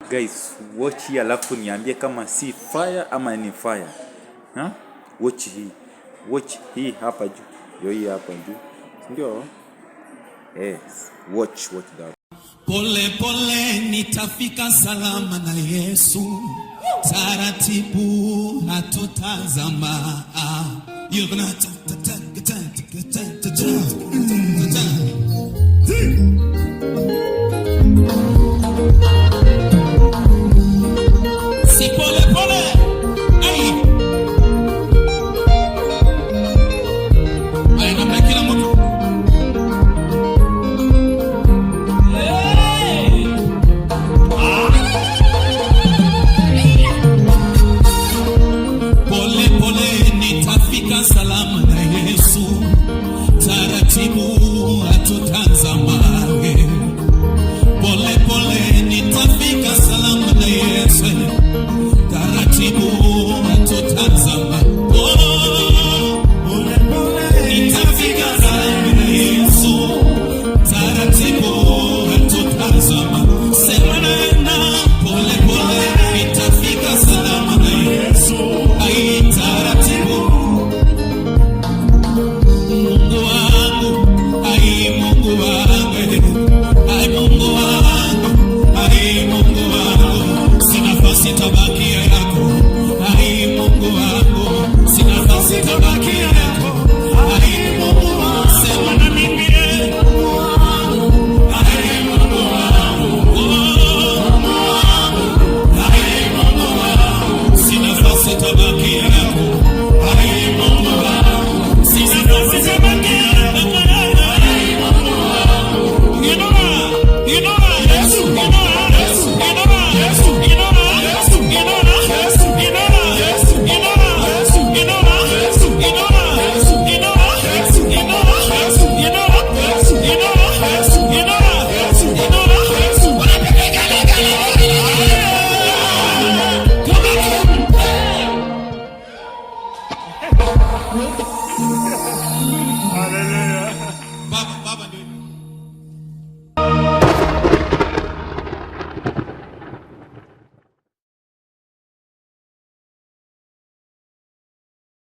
Guys, watch hii alafu niambie kama si fire ama ni fire. Ha? Watch hii. Watch hii hapa juu. Yo, hii hapa juu. Ndio? Yes. Watch, watch that. Pole pole nitafika salama na Yesu, taratibu hatutazama. Hiyo kuna ta ta ta